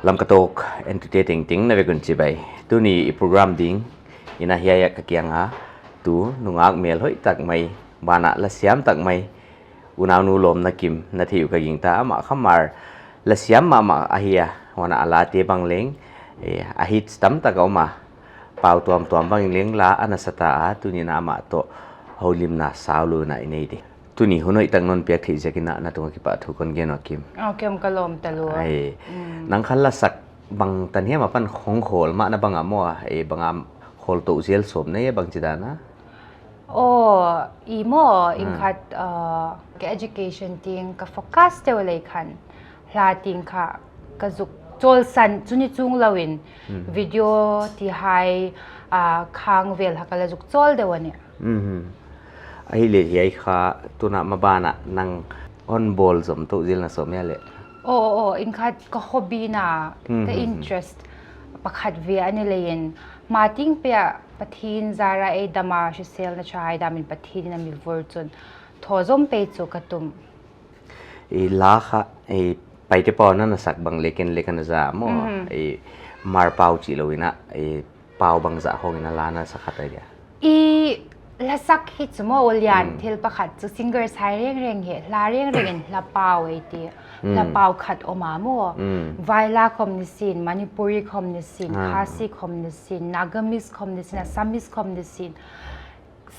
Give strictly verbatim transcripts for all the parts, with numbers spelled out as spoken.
Lamka Talk entute tengteng na vek un chibai. Tuni i program ding in a hiai ah ka kiang a tu nungak melhoih tak mai, banah lasiam tak mai, unaunu Lawmnakim na theih uh ka gingta. Amah kha Hmar lasiam mahmah ahi a, huan a late bang leng, eh, a hits tamtak a om a, pau tuamtuam bang leng la ana sa ta a, tuni in amah toh houlimna saulou in i nei di. Tuni hun hoihtak non piak theih ziakin na tung a kipahthu kon gen ua Kim. Okay, om ka lawm talua. Ai. Mm. Nang kha lasak bangtan hiam apan hong khawl mah na bang a maw, eh, bang a khawl tou zel sawm na hia, bangchidan a? Oh, i maw, in khat, uh, ka education teng ka focus deuh leh khan, hla teng kha ka zuk chawlsan chu ni chung lou in, video ti hai, uh, khang vel kha ka la zuk chawl deuh a ni. Mhm. Ahihleh hiai kha tuna maban ah nang hon bawl zom tou zel na sawm hia leh? Oh, oh, oh, in khat ka hobby na, ka interest pakhat ve a ni leh in, ma teng pia Pathian zara ei dam a, hrisel na chai dam in Pathian in a mi vur chun thaw zom pei chu ka tum. I la kha, i Paite pau na na sak bang leh ken leh ka na za maw. I Hmar pau chih lou in a, i pau bangzah khong in a la na sa khat ai dia? I lasak hi chu maw, ulian thil pakhat chu singer sai rengreng hi, hla rengreng in hla pau ei ti. Hla pau khat om a maw. Vai la khawm ni sin, Manipuri khawm ni sin, Khasi khawm ni sin, Nagamese khawm ni sin, Assamese khawm ni sin.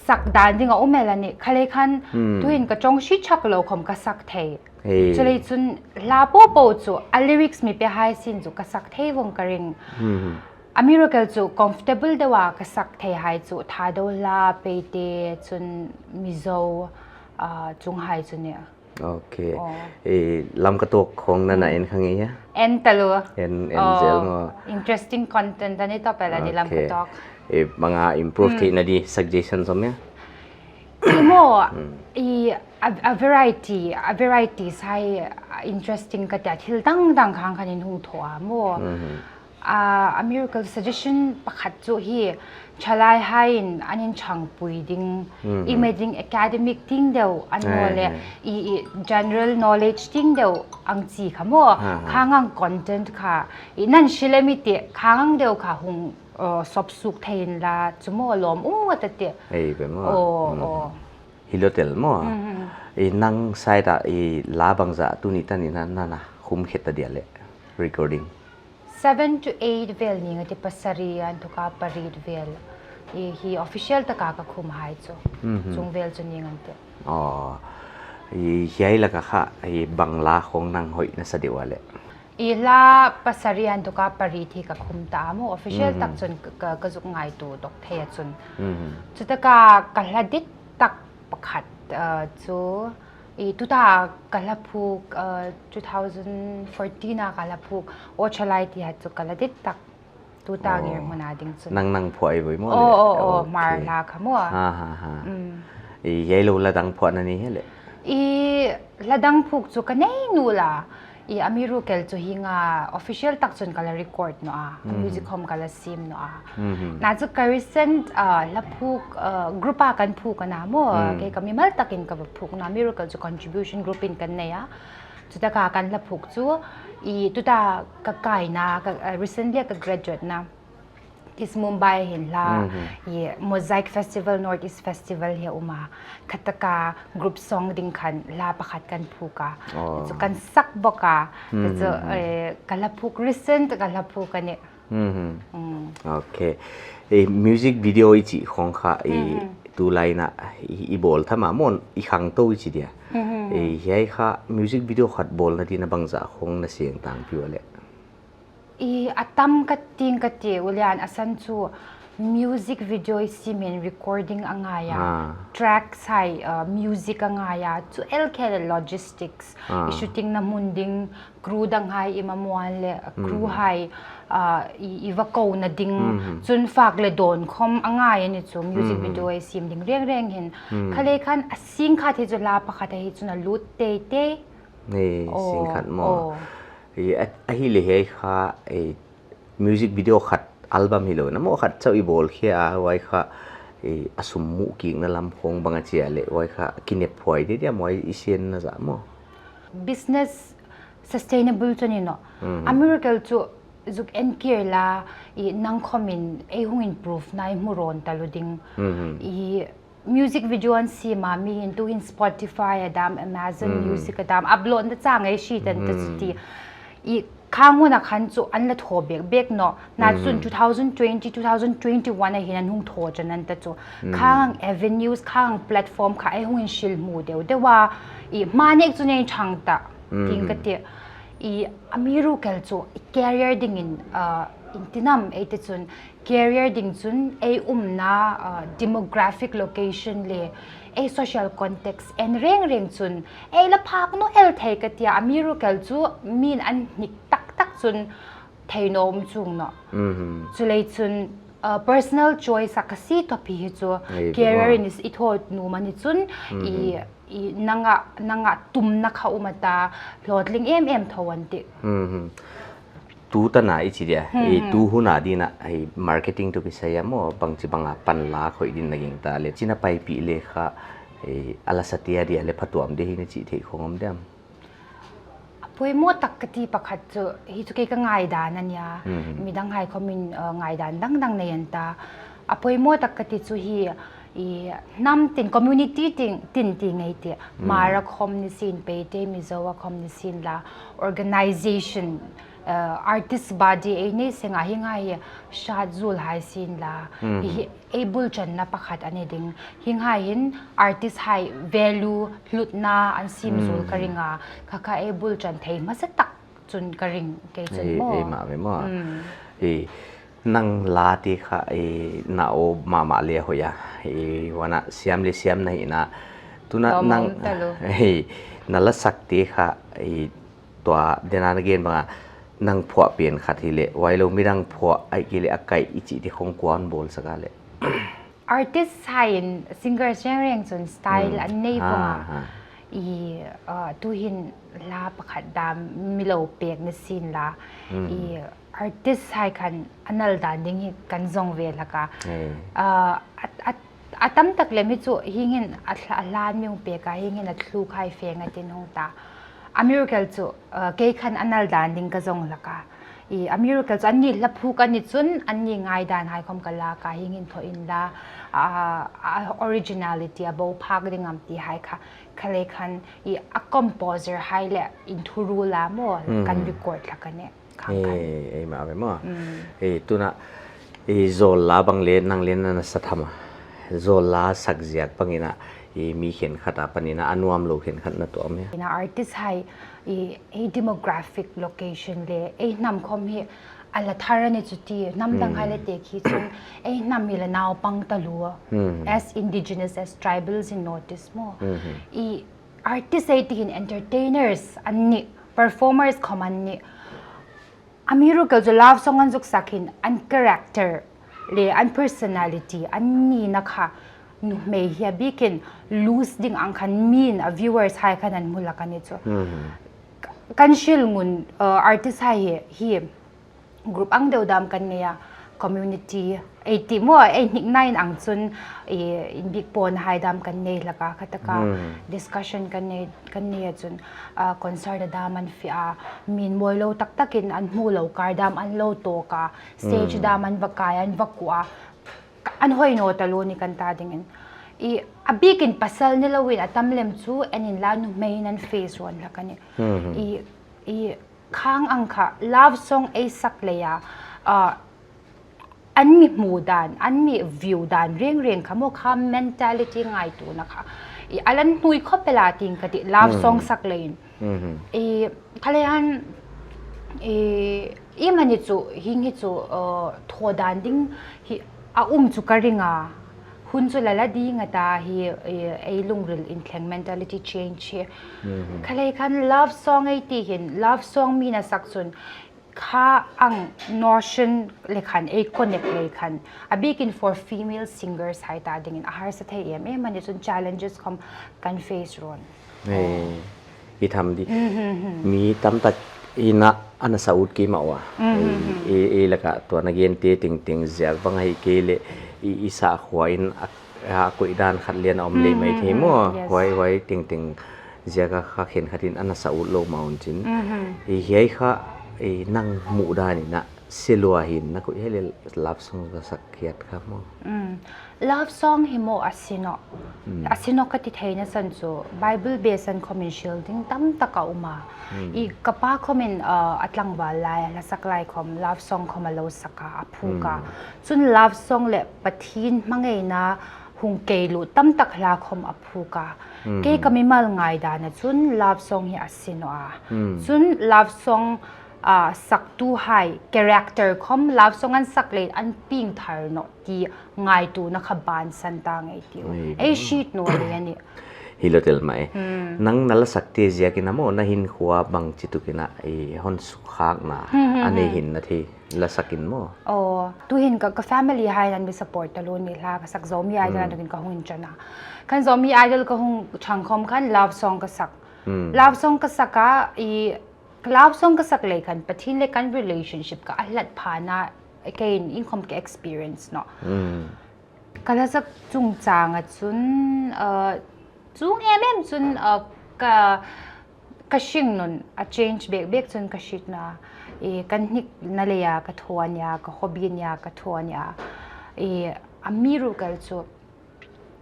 Sak dan ding a um el a ni. Kha leh khan, tuin ka chong si chak lou khawm ka sak thei. Chu leh chun hla popo chu, a lyrics mi pe hai sin chu ka sak thei vong ka ring. A miracle chu comfortable deuh a ka sak thei hai chu Thadou hla, Paite, chun Mizo, ah, chung hai chu ni. Okay. Eh, Lamka Talk khong na na en kha ngei hia? En talua. En, en zel maw. Interesting content a ni toh pel a ni Lamka Talk. Eh, bang a improve theihna di suggestion zom hia? I maw, i a, a variety, a variety sai, ah, interesting ka tia thil dangdang khang khan in hung thaw a maw. Ah, a miracle suggestion pakhat chu hi, thalai hai in an in changpui ding, i met ding academic ding deuh, a ni leh i, i general knowledge ding deuh ang chi kha maw. Khang ang content kha, i nan si leh mi ti khang ang deuh kha hung, uh, sawp suk thei in la chu maw lawm um ngat a ti. Ei, pe maw. Oh, oh. Hi lou tel maw. I nang side a i la bangzah tuni tan in na, na, na khum khe ta dia leh recording? Seven to eight vel ni ngat i, pasari a tuak a pariet vel. I hi official taka ka khum hai chu. Chung vel chu ni ngat i. Oh. I hiai laka kha, i bang la khong nang hoih na sa deuh a leh? I la pasari a tuak a pariet hi ka khum ta maw, official tak chun ka, ka, ka zuk ngaitu dok thei a chun. Chutaka ka hla dit tak pakhat, uh, chu i tuta ka hla phuk, uh, two thousand fourteen a ka hla phuk, Ochalai ti ha chu ka hla dit tak tuta ngir hmun a ding chun. Nang nang phuah i voi maw? Oh, oh, oh, Hmar hla kha maw. Ha, ha, ha. I hiai lou la dang phuah na ni hia leh? I la dang phuk chu ka nei nu la. I a miracle chu hi nga official tak chun ka la record nawn a, music khawm ka la sim nawn a. Na chu ka recent, ah, la phuk, ah, group a kan phuk a na maw, kei ka mimal takin ka va phuk na, miracle chu contribution group in kan nei a. Chutaka kan la phuk chu, i tuta ka kaina, ka, ah, recently ka graduate na. East Mumbai hin la, i Mosaic Festival, North East Festival hi a um a. Khataka group song ding khan la pakhat kan phuk a. Chu kan sak bawk a. Chu, eh, ka la phuk, recent ka la phuk a ni. Okay. Eh, music video i chih khong kha, eh, tulai in a, i, i bawl tham a maw, i khangtou i chi dia. Eh, hiai kha music video khat bawlna ding in a bangzah khong na seng tangpi ua leh? I a tam ka ting ka ti, ulian a san chu music video i sim in recording a ngai a, track sai, uh, music a ngai a, chu el khe leh logistics, i shooting na hmun ding, crew dang hai i mamuan leh, crew hai, uh, i, i va kou na ding, chun fak leh dawn khawm a ngai a ni chu, music video i sim ding rengreng hin. Kha leh khan a sing khat hi chu la pakhat ahi chun a lut teitei. Ni, sing khat maw. I, a, ahihleh hiai kha, eh, music video khat, album hilou in a maw, khat chauh i bawl khia a, huai kha, eh, a sum muh kikna lam khong bang a chi a leh, huai kha kinephuai di dia maw, i sian na zah maw? Business Sustainable chu ni no. A miracle chu zuk en kei la, i nang khawm in ei hong improve na i mu rawn ta lou ding. I music video an sim a, mi in tu in Spotify a dam, Amazon Music a dam, upload na chang ei si tan ta chu ti. I khang hun a khan chu an la thaw bek bek no. Na chun two thousand twenty, two thousand twenty-one a hin an hong thaw chan an ta chu. Khang avenues, khang platform kha ei hong in sil mu deuh deuh a, i ma nek chu nei chang ta. Ting ka ti. I a miracle chu i career ding in, ah, in tinam ei te chun career ding chun ei umna, ah, demographic location le ei social context en reng reng chun ei la phak no el thei ka ti a, a miracle chu min an hnik tak tak chun thei no um chung no. Chu lei chun, ah, personal choice a ka si topi hi chu career in i thaw nu mani chun i i nanga, nanga tumna kha um a ta, hlawtling em em tho an ti. Tu tan a i chi dia, i tu hun a din a, i marketing tu kisai a maw, bangchi bang a pan la khoi din na ging ta le, china pai pi le kha, i a la sa te a dia le phatuam de hi ni chi thei khong om diam. A poimoh tak ka ti pakhat chu, hi chu kei ka ngaidan a nia. Midang hai khawm in, uh, ngaidan dang dang nei an ta. A poimoh tak ka ti chu hi, i hnam tin, community tin, tin ti ngei ti. Mara khawm ni sin, Paite Mizo a khawm ni sin la, organization, uh, artist body ei nei seng a hi ngai hi, sat zul hai sin la. Hi, ei bul channa pakhat a ni ding. Hi ngai hin artist hai value hlutna an sim zul ka ring a. Kha kha ei bul chan thei masa tak chun ka ring kei chun maw. Ei ma ve maw. Ei, nang la te kha, ei, na o ma ma le hoih a. Ei, huan a siam le siam na hi na. Tuna nang, ei, na la sak te kha, ei, tua dena na gen bang a, nang phuah pen khat hi le, huai lo midang phuah ai ki le a kai i chi te khong kuan bawl sak a le. Artist hai in singer reng reng chun style an nei vang a. I, uh, tu hin la pakhat dam mi lo pek na sin la. I artist hai khan a nal dan ding hi kan zong ve hlak a. Uh, a, a, a tam tak lem hi chu hing in a hla, a hlan mi hong pek a, hing in a thluk hai feng a tin hong ta. A miracle chu, uh, kei khan a nal dan ding ka zong hlak a. I a miracle chu an ni la phuk a ni chun an ni ngaidan hai khawm ka la ka hing in tho in la, a, a originality a bo phak ding am ti hai kha, kha le khan i a composer hai le in thuru la maw kan record hlak a ne. Ei, ei ma ve maw. Ei, tuna, ei, zawl la bang le nang le na na sa tham a. Zawl la sak ziak bang in a, ei, mi khen khat a pan in a, a nuam lo khen khat na tuam e. Ina artist hai, ei, ei demographic location le, ei hnam khawm hi, a la thar a ni chu ti, hnam dang hai le te khi chun, ei hnam hi la naupang ta lua. As indigenous, as tribals in Northeast maw. I artist ei ti hin entertainers an ni, performers khawm an ni. A miracle chu love song an zuk sak hin an character le an personality an ni na kha numei hi a bikin lose ding ang khan min a viewers hai khan an mu hlak a ni chu. Kan sil ngun, uh, artist hai hi, hi group ang deuh dam kan nei a, community, ei ti maw, ei hnik na in ang chun, i, in bik pon hai dam kan nei hlak a, kha tak a discussion kan nei, kan nei a chun, ah, concert a dam an fih a, min mawi lo tak tak in an mu lo kar dam an lo tawk a, stage dam an va kai, an va kuah a, an hoih nawn ta lou ni kan ta ding in. I, a bik in pasal ni lo in a tam lem chu en in la numei in an face rawn hlak a ni. I, i, khang ang kha, love song ei sak lei a, ah, an mi mu dan, an mi view dan reng reng kha maw kha mentality ngaihtuahna kha. I a lan hnui khop el a ting ka ti, love song sak lei in. I kha lei han, i, i mani chu, hing hi chu, uh, thaw dan ding hi a um chu ka ring a. Hun chu la la ding a ta hi, i, ei lungril in thleng mentality change hi. Kha lei khan love song ei ti hin, love song mi na sak chun, kha ang notion le khan ei connect lei khan. A bik in for female singers hai ta ding in a harsa thei em em a ni chun challenges khawm kan face rawn. Ei, i tham di. Mi tam tak in a ana sa ut kei mah ua. Ei, ei laka tua na gen te ting ting ziak bang ahi kei le i, i sa khua in a, a koih dan khat lian a om le mai thei maw. Huai, huai ting ting Ziak a kha khenkhat in ana sa ut lou mah un chin. Mhm. I hiai kha, i nang muhdan in a se lua hi'n na koih hial leh love song ka sak khiat kha maw. Mm. Love song hi maw a si nawn. Mm. A si nawn ka ti theihna san chu Bible base in khawm in sil ding tamtak a um a. Mm. I ka pa khawm in, uh, a tlangval lai a, hla sak lai khawm, love song khawm a lou sak a, a phuk a. Mm. Chun love song leh Pathian hmangaihna hong kei lut tamtak hla khawm a phuk a. Mm. Kei ka mimal ngaihdan a chun love song hi a si nawn a. Mm. Chun love song, ah, saktu hai character khawm love song an sak leh an ping thar nawn ti ngaihtuahna kha bansan ta ngei ti uh. Ei, ei mm. Hriet nawn leh a nih. Hilou tel mai. Mm. Nang na la sakte ziak in a maw, na hinkhua bangchituk in a, i hon sukkhakna, mm, mm, a nei mm. Hi'n na thei. La sak in maw? Oh, tuhin ka, ka family hai nan mi support talou ni hla, ka sak Zomi Idol, mm, a tuhin ka hong in chan a. Khan Zomi Idol ka hong chang khawm khan love song ka sak. Mm. Love song ka sak a, i love song ka sak leh khan Pathian leh kan relationship kha a hlat pha na, kei in, in khawm ka experience nawn. Mm. Ka la sak chungchang a chun, uh, chung em em chun, uh, ka, ka hringnun a change bekbek chun ka hriet nawn a. I ka hnikna lei a ka thawn a, ka hobby in a ka thawn a. I a mi rukal chu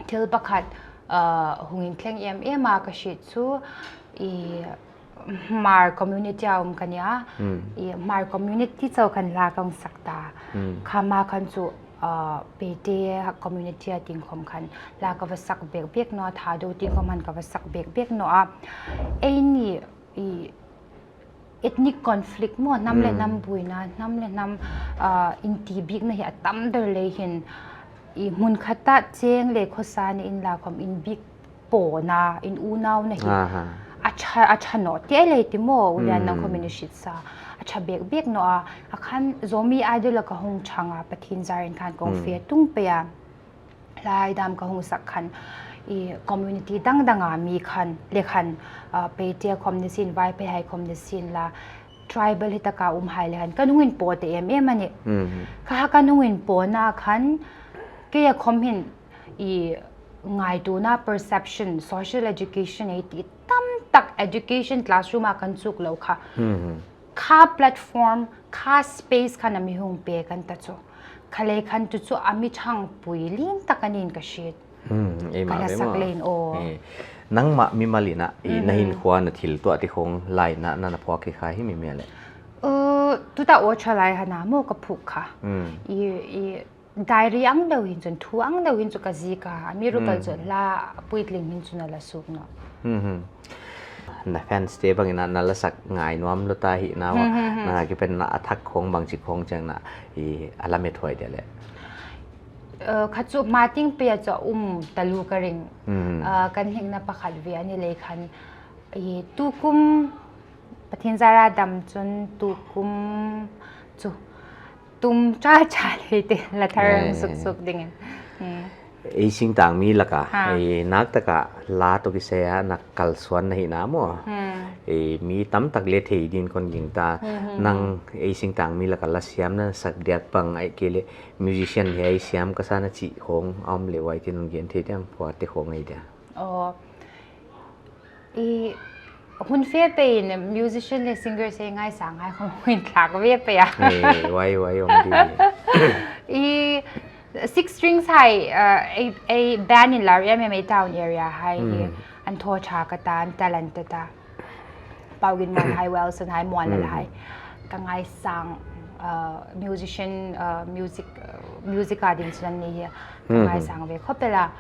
thil pakhat, uh, hong in thleng em em a ka hriet chu, i Hmar community a om ka nih a. Hmm. I Hmar community chauh khan hla ka hong sak ta. Hmm. Kha ma khan chu, uh, Paite community a ding khawm khan hla ka va sak bekbek nawn a, Thadou ding khawm khan ka va sak bekbek nawn a. Ei ni, i ethnic conflict maw, hnam leh hnam, hmm, buaina, hnam leh hnam, uh, in tibikna hi a tam der lei hi'n, i mun khat a cheng leh khosa nei in la khawm in bik pawna, in unau na hi. Aha. A ṭha, a ṭha nawn, ti lei ti maw, ulian nang, hmm, khawm in i hriet sa. A ṭha bekbek nawn a, a khan Zomi Idol a ka hong chang a, Pathian zar in khan kong, hmm, fe tung pei a. Hla dang ka hong sak khan, i community dangdang a mi khan, leh khan, ah, Paite khawm ni sin, Vaiphei hai khawm ni sin la, tribal hi tak a um hai leh khan, kan hong in pawt em em a nih. Mhm. Kha kan hong in pawtna khan, kei a khawm hi'n, i ngaihtuahna perception, social education ei ti tamtak education classroom a kan chuk lou kha. Mhm. Kha platform, kha space khan a mi hong pe kan ta chu. Kha lei khan tu chu a mi thangpui lian tak a nih in ka hriet. Hmm, ei ka ma la ve sak maw. Lei in aw. Eh, nangmah mimal in a, i, na, mhm, hinkhua na thil tuah te khawng lai na, na, na phuak kha hi mi mi a leh. Uh, tuta aw ṭha lai han a maw ka phuk kha. Hmm. I, i, diary ang deuh hi'n chun, thu ang deuh hi'n chu ka zik a, a mi rukal, hmm, chu hla puitling hi'n chu na la suk nawn. Hmm, hmm. Na fans te bang in a na la sak ngai nuam lou ta hi na, hmm, hmm, hmm, na kipan na a thak khawng bangchi khawng chiang na, i a lamethuai dia leh. Uh, kha chu ma ting pia chu um talou ka ring. Hmm. Uh, kan hihna pakhat ve a ni lei khan, i tukum Pathian zar a dam chun tukum chu tum cha cha lei te la thar, eh, suk suk ding in. Hmm. Ei singtang mi lak a, ha, ei nak tak a la toh kisai a na kalsuan na hi na maw. Hmm. Ei mi tamtak leh thei ding in kon gingta. Hmm, hmm, nang, hmm, ei singtang mi lak a la siam na sak diak bang ahihkeileh musician hiai siam ka sa na chih khawng a om leh huai te non gen thei diam, huai te khawng ei dia. Oh. I hun fe pei in musician leh singer se ngaisang hai khawng hun thlak ve pei a. Eh, huai, huai om di. I six strings hai, uh, ei, ei band in la riam em ei town area hai hi. Hmm. An thaw ṭha ka ta, an talent ta ta. Pau Gin Muan hai, Wilson hai, Muan Lal hai. Hmm. Ka ngaisang, uh, musician, uh, music, uh, music a ding chun an ni hi. Ka, hmm, ngaisang ve khop el a.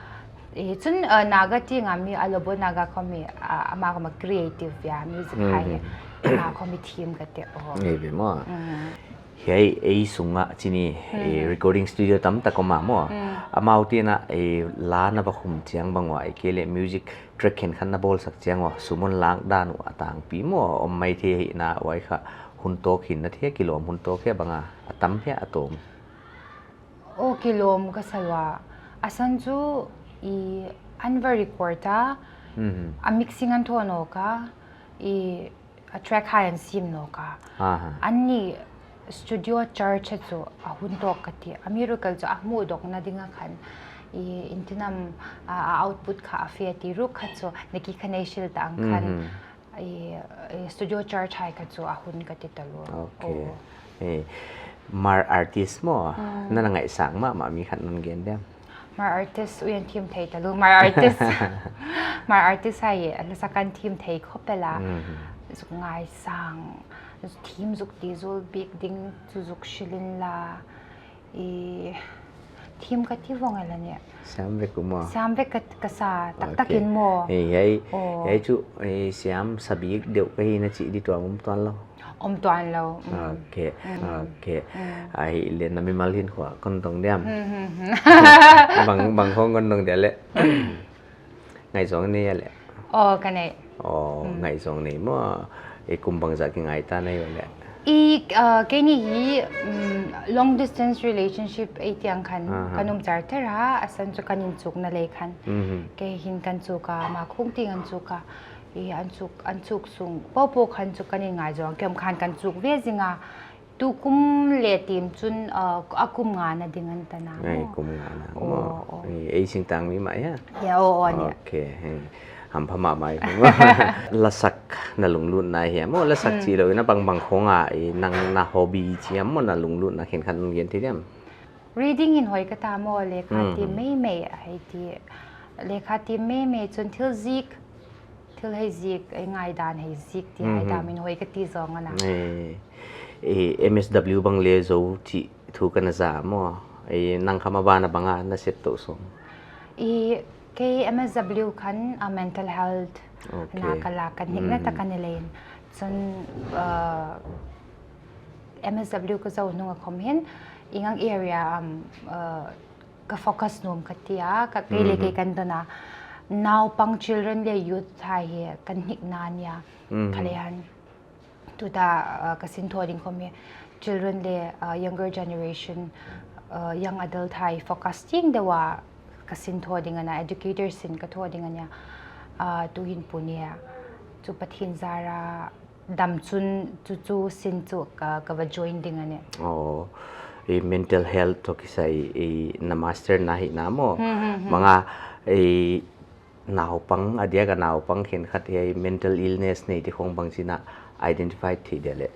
Eh, chun, uh, Naga ting a mi, a lobo Naga khawm hi, uh, amah khawm a creative a, music, hmm, hai hi. Hmm. Amah khawm hi theme ka te, oh. Ei ve maw. Hmm. Hiai ei sung a chih ni, eh, hmm, recording studio tamtak om a maw. Hmm. Amau te'n a, eh, la na va khum chiang bang ua, ahihkeileh music track khenkhat na bawl sak chiang ua, sum hon lak dan uh a tangpi maw, om maithei hi na, huai kha hun tawk hi'n na thei, kilawm hun tawk hia bang a, a tam hia a tawm. Oh, kilawm ka sa lua. A san chu i an va record a, mhm, a mixing an thawn awk a, i a track hai an sim nawk a. Aha. An ni studio charge chu a hun tawk ka ti. A mi rukal chu a hmuh dawkna ding a khan I intinam a, a output kha a fia ti ruk kha chu, na ki kha nei sil ta ang khan. Mhm. I, i studio charge hai kha chu a hun ka ti ta lua. Okay. Oh. Eh, Hmar artist maw, mm, na na ngaihsang mahmah mi khat non gen diam? Hmar artist, uian thim thei ta lua, Hmar artist. Hmar artist hai, a la sa kan thim thei khop e la. Mhm. Zuk ngaihsang, thim zuk ti zul bik ding, chu zuk silh in la. I thim ka ti vong e la ni. Siam vek u maw? Siam vek ka, ka sa taktak in maw. Okay. Eh, hiai, oh, hiai chu, eh, siam sa bik deuh ka hi na chih di tuam om tuan lou? Om tuan lou. Mm. Okay. Mm. Okay. Mm. Ahihleh na mimal hinkhua kon dong diam? Hmm, hmm, hmm. Bang, bang khong kon dong dia leh? Ngaihzong nei a leh? Oh, ka nei. Oh, hmm, ngaihzong nei maw. I kum bangzah ki ngai ta na hi a leh? I, uh, keini hi, mm, long distance relationship ei ti ang khan, aha, kan um zar ter a, a san chu kan in chuk na lei khan. Mhm. Kei hin kan chuk a, ama khung ting an chuk a. I an chuk, an chuk sung, popo khan chu kan in ngaihzong, kem khan kan chuk ve zing a. Tu kum leh tim chun, uh, a kum nga na ding an ta na maw. Ei, kum nga na. Oh, maw. Oh. Ei, ei singtang mi mah hia? Ya, oh, oh, ni. Okay, hmm. Hampha mahmah i kum. Lasak na lunglutna hia maw, lasak, hmm, chih lou in a bangbang khong a, i nang na hobby chi hiam maw, na lunglutna khenkhat non gen thei diam? Reading in hoih ka ta maw, lekha, hmm, ti, hmm, meimei, hei ti. Lekha ti meimei chun thil zik, thil hei zik, ei ngaidan hei zik ti hai, mhm, dam in hoih ka ti zong ana. Eh, eh, M S W bang leh zou chih thu ka na za maw. Eh, nang kha maban a bang a na sep tou song? Eh, kei M S W khan, ah, mental health, okay, na ka la, ka nik na ta, mhm, ka ni lei in. Chun, uh, M S W ka zou nung a khom hin, i ngang area, um, uh, ka focus nuam ka ti a, ka kei leh kei, mhm, kan dong a. Naupang, children leh youth hai hi kan nik na nia. Mhm. Kha lei han. Tuta, uh, ka sinthaw ding khom hi children leh, uh, younger generation, uh, young adult hai focus ting deuh a ka sinthaw ding ana, educators in ka thaw ding ana, uh, tu hin punia. Chu Pathian zara dam chun chu chu sin chu ka, ka va join ding ana. Oh, i mental health toh kisai i na master na hi na maw. Hmm, hmm, hmm. Manga i naupang, a diak a naupang khenkhat hiai mental illness nei di khong bangchi na identify thei dia leh?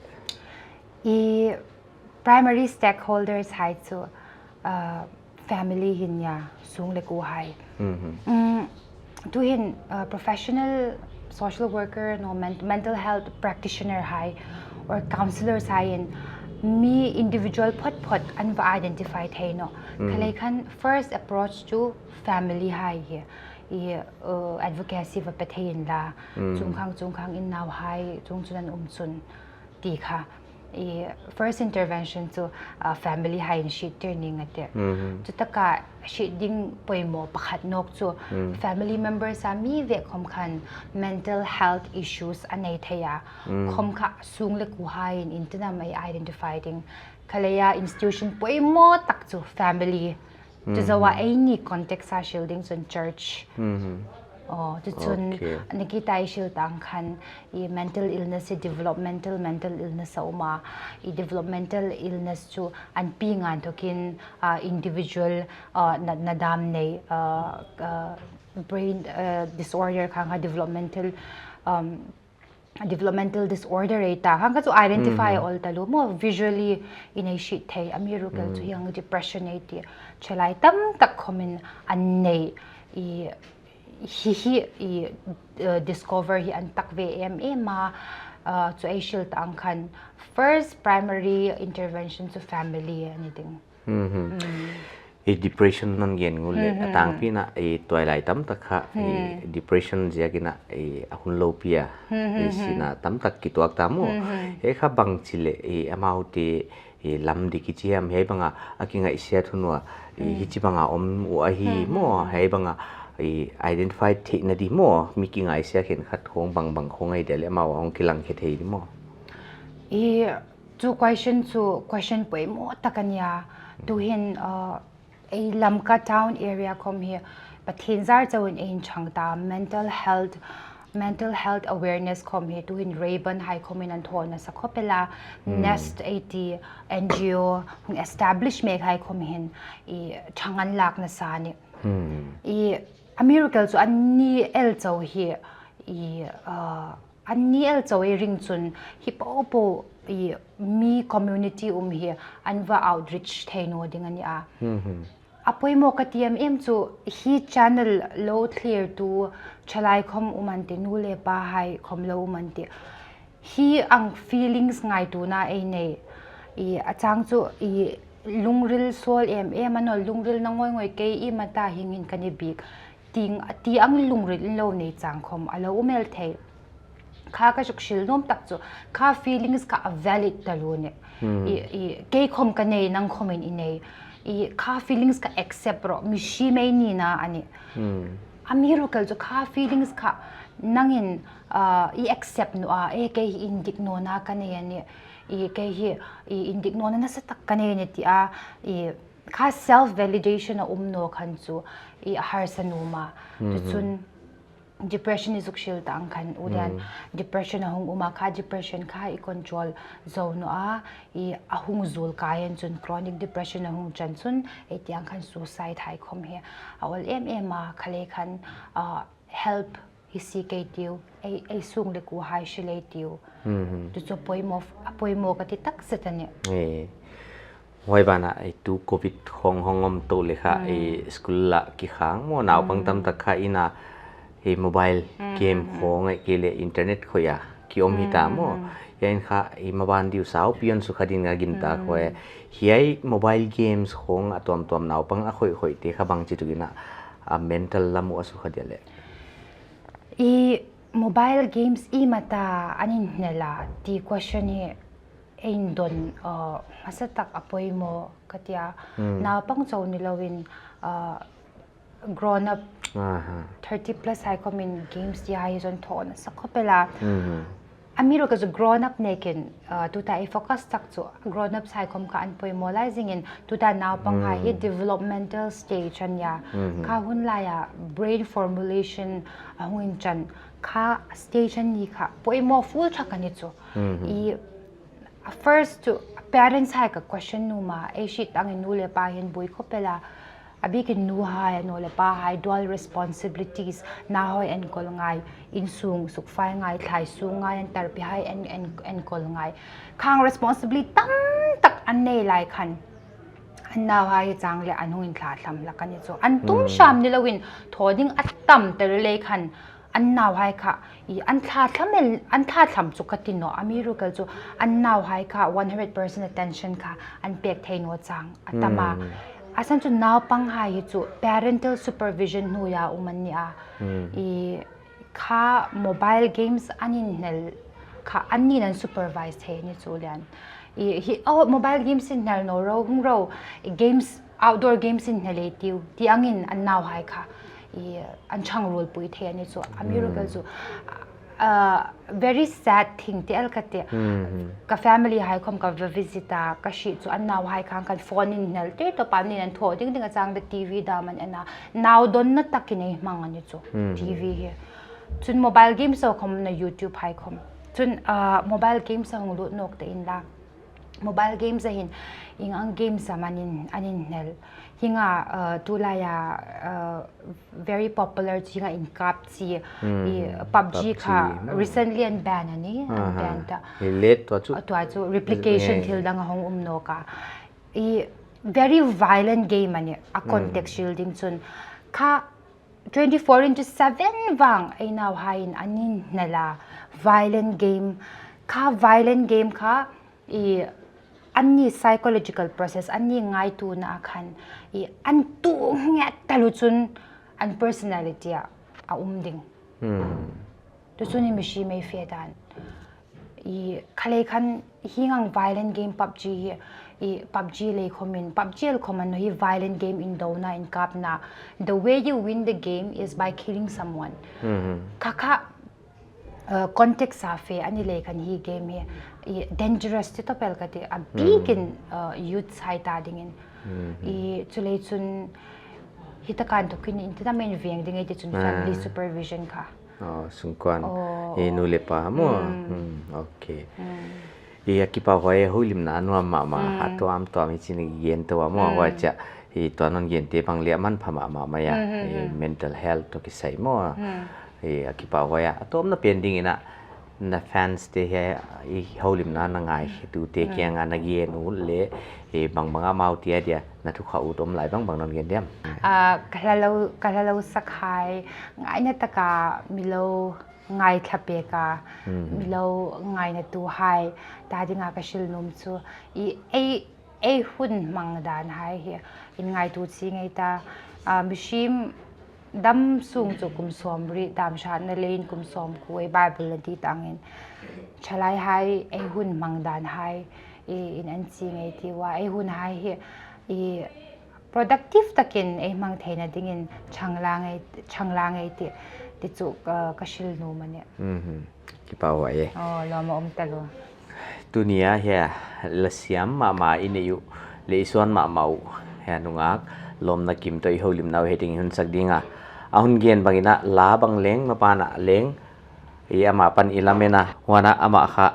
I primary stakeholders hai chu, uh, family hi nia, sung leh ku hai. Mhm. Mm, tu hin, uh, professional social worker no men-, mental health practitioner hai or counselors hai in mi individual phot phot an va identify thei no. Mhm. Kha lei khan first approach chu family hai hi. I, uh, advocacy va pe thei in la. Mm. Chungkhang, chungkhang in nau hai, chung chun an um chun ti kha. I first intervention chu, uh, family hai in sih tir ning a te. Mhm. Chu taka sih ding poimoh pakhat nawk chu, mm, family members a mi vek khom khan mental health issues a nei thei a. Mm. Khom kha sung leh ku hai in intinam ei identify ding. Kha lei a institution poimoh tak chu family. Chu zou a, mm, ei ni context a sil ding chun church. Mhm. Oh, chu chun, okay, na ki ta i sil ta ang khan i mental illness i developmental, mental illness a um a, i developmental illness chu an pi ngan thokin, ah, individual, ah, na, na dam nei, ah, ah, brain, ah, disorder khang kha developmental, um, developmental disorder ei ta. Hang kha chu identify, mhm, ol ta lua maw, visually i nei sih thei, amirukel chu, mm, hiang depression ei ti. Chelai tamtak khom in an nei. I, hi, hi, i, uh, discover hi an tak ve em em a, uh, chu ei sil ta ang khan first primary intervention chu family a ni ding. Mhm. Mm. I depression non gen ngut leh, mhm, a tangpi in a, i tuailai tamtak kha, i, hmm, depression ziak in a, i, a hun lou pi a, hmm, i, hmm, sin a tamtak kituak ta maw. Hmm, hmm. Hiai kha bangchi leh, i, amaute, i, lam di kichi hiam, hiai bang a, a kingaihsiat hun ua, i, hmm, hichi bang a om ua hi, hmm, maw, hmm, hmm, hiai bang a, i, identify theihna di maw, mi kingaihsiat khenkhat khong bangbang khong ai dia leh amau a hong kilang khe thei di maw. I, chu question chu question poimoh tak a nia. Tu hin, uh, ei Lamka town area khom hi Pathian zar chauh in ei chang ta mental health, mental health awareness khom hi tu hin Rayburn hai khom in an thaw na sa khop e la, mm, Nest ei ti N G O hong establish mek hai khom hin i chang an lak na sa ni. Hmm. I, a miracle chu an ni el chauh hi, i, uh, an ni el chauh i ring chun hi popo i mi community um hi an va outreach thei nawn ding a ni a. Hmm. A poimoh ka ti em em chu hi channel lo clear tu thalai khawng um ante, nu leh pa hai khawng lo um ante. Hi ang feelings ngaihtuahna ei nei. I a chang chu i lungril sawl em em a nawn, lungril na ngoi ngoi kei i mata hing hin ka ni bik. Ting, ti ang lungril in lo nei chang khawng a lo um el thei. Kha ka suk sil nuam tak chu, kha feelings kha a valid ta lou ni. Hmm. I, i, kei khawng ka nei, nang khawng in i nei. I kha feelings kha accept rawh, mihing mai nina a ni. Hmm. A miracle chu kha feelings kha nangin, ah, i accept nawn a, eh, kei hi indik nawnna ka nei a ni. I kei hi, i indik nawnna nasa tak ka nei a ni ti a, i kha self validation a um nawn khan chu, i a harsa nuam a. Hmm. Tuchun, depression i suk sil ta ang khan, ulian, hmm, depression a hong um a kha, depression kha i control zou nawn a, i a hong zul kei in chun chronic depression a hong chan chun, ei ti ang khan suicide hai khawng hi a ol em em a, kha lei khan, ah, help hi si kei tiu, ei, ei sung leh kuhai si lei tiu. Hmm. Tu chu poimoh, a poimoh ka ti tak zet a ni. Eh. Huai banah, eh, tu covid hong hong om tou leh kha, hmm, eh, school lah kikhang maw, naupang, hmm, tam tak kha inn a, eh, mobile, hmm, game, hmm, khawng, eh, kei leh internet khoih a ki om hita maw. Hmm. Hiai in kha, eh, maban diu sau pian su kha din a gingta, hmm, khoih. Hiai mobile games khawng a tuamtuam naupang a khoih khoih te kha bangchi tuk in a, a mental lam uh a su kha dia leh. I mobile games i mata an in nel a ti question hi ei don, uh, masa tak a poimoh ka ti a. Hmm. Naupang chauh ni lou in, uh, grown up, aha, thirty plus hai khawng in games ti hai zong thon sa khop el a. Mhm. A miracle chu grown up nekin, uh, tuta i focus tak chu grown up hai khawng kha an poimoh lai zingin, tuta naupang hai hi, hmm, developmental stage a ni a. Mhm. Kha hun lai a brain formulation a hong in chan, kha stage a ni kha poimoh full thak a ni chu. Mhm. I, a first chu parents hai ka question nuam a, ei si tangin nu leh pa hin bui khop el a, a bikin nu hai, nu leh pa hai dual responsibilities, nau hai enkol ngai, innsung sukfai ngai, thlai sung ngai, an tarpi hai en, en, enkol ngai. Khang responsibility tam tak an nei lai khan, an nau hai chang leh an hong in thlathlam lak a ni chu. An tum, hmm, sam ni lou in thou ding a tam tel lei khan, an nau hai kha, i an thlathlam el, an thlathlam chu ka ti nawn, a miracle chu an nau hai kha one hundred percent attention kha an pek thei nawn chang a tam a. Hmm. A san chu naupang hai hi chu parental supervision hnuai a um an ni a. Hmm. I kha mobile games an in nel kha an nin an supervise thei ni chu lian. I hi, oh, mobile games in nel nawn ro, hung ro, i games, outdoor games in nel ei tiu, ti angin an nau hai kha i an chang rul pui thei a ni chu. A miracle, hmm, chu, uh, very sad thing ti el ka ti. Hmm. Ka family hai khawng ka va visit a, ka si chu an nau hai kha khan phone in nel te, toh pan in an thou ding ding a chang leh TV dam an en a, nau donna takin ei mang a ni chu, hmm, TV hi. Chun mobile games a khawng na YouTube hai khawng. Chun, uh, mobile games a hong lut nawk te in la. Mobile games a hin, ing ang games a man in, an in nel. Hi nga, uh, tulai a, uh, very popular chi nga in kap chi, hmm, i PUBG, PUBG kha, no, recently an ban a ni, an, aha, ban ta. Hi leh tua chu, uh, tua chu replication, eh, thil dang a hong um nawk a. I very violent game a ni, a, hmm, context sil ding chun. Kha twenty-four into seven vang ei nau hai in an in nel a, violent game. Kha violent game kha, i an ni psychological process, an ni ngaihtuahna khan, i an tu ngiat ta lou chun an personality a, a um ding. Hmm. Tu chun i mihing mai fe dan. I kha lei khan hi ngang violent game PUBG hi, i PUBG lei khawng in, PUBG el khawng a nawn hi violent game in dona, in kapna. The way you win the game is by killing someone. Mhm. Kha kha, uh, context a fe a ni lei khan hi game hi, i dangerous ti toh pel ka ti, a bikin, uh, youth hai ta dingin. Mhm. I chu lei chun hi ta kan toh kin in ti ta main veng ding ei ti chun, ah, family supervision kha. Oh, sungkuan. Oh. I nu leh pa maw. Mm. Hmm, okay. Mm. I a kipahhuai, houlimna nuam mahmah, mm, a tuamtuam hi chih na gen tou a maw, mm, huai chia. I tuan hon gente bang leh a manpha mahmah mai a, i mental health toh kisai maw. I a kipahhuai a. A tawpna pen dingin a, na fans te hiai i houlimna na ngaikhetute kianga na gen ut leh, i bangbang a amau tia dia na thukhauh ut om lai bangbang non gen diam? Ah, ka hlalou, ka hlalou sak hai, ngaihna taka mi lou ngaithla pek a, mi lou ngainatu hai ta dinga ka hril nuam chu, i ei ei hun hmang dan hai hi, in ngaitu chi ngei ta, ah, mihring dam sung chu kum sawmriat, damhratna leh in kum sawmkua, Bible a di tangin. Thalai hai ei hun hmang dan hai, i, in an chi ngei ti ua, ei hun hai hi, i productive takin ei hmang theihna dingin chang la ngei, chang la ngei ti, ti chu, ah, ka hril nuam a nih. Mhm. Kipahhuai e. Oh, lawm a om ta lou. Tuni a hiai lasiam mahmah i neih uh leh i suan mahmah uh hiai nungak lawmna kim toh i houlimna uh hiai teng i hun sak ding a. A hun gen bangin a la bang leng mapan a leng i amah pan i lamen a, huan a amah kha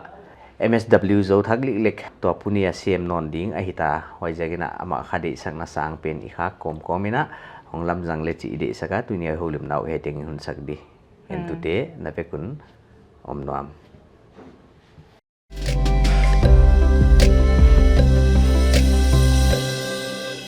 M S W Zothak Liklek tuapu ni a sem nawn ding ahi ta, huaiziakin a amah kha deihsakna sang pen i khak kawmkawm in a, hong lamzang leh chih i deihsak a, tuni a i houlimna uh hiai teng i hun sak di. Entute na vek un om nuam.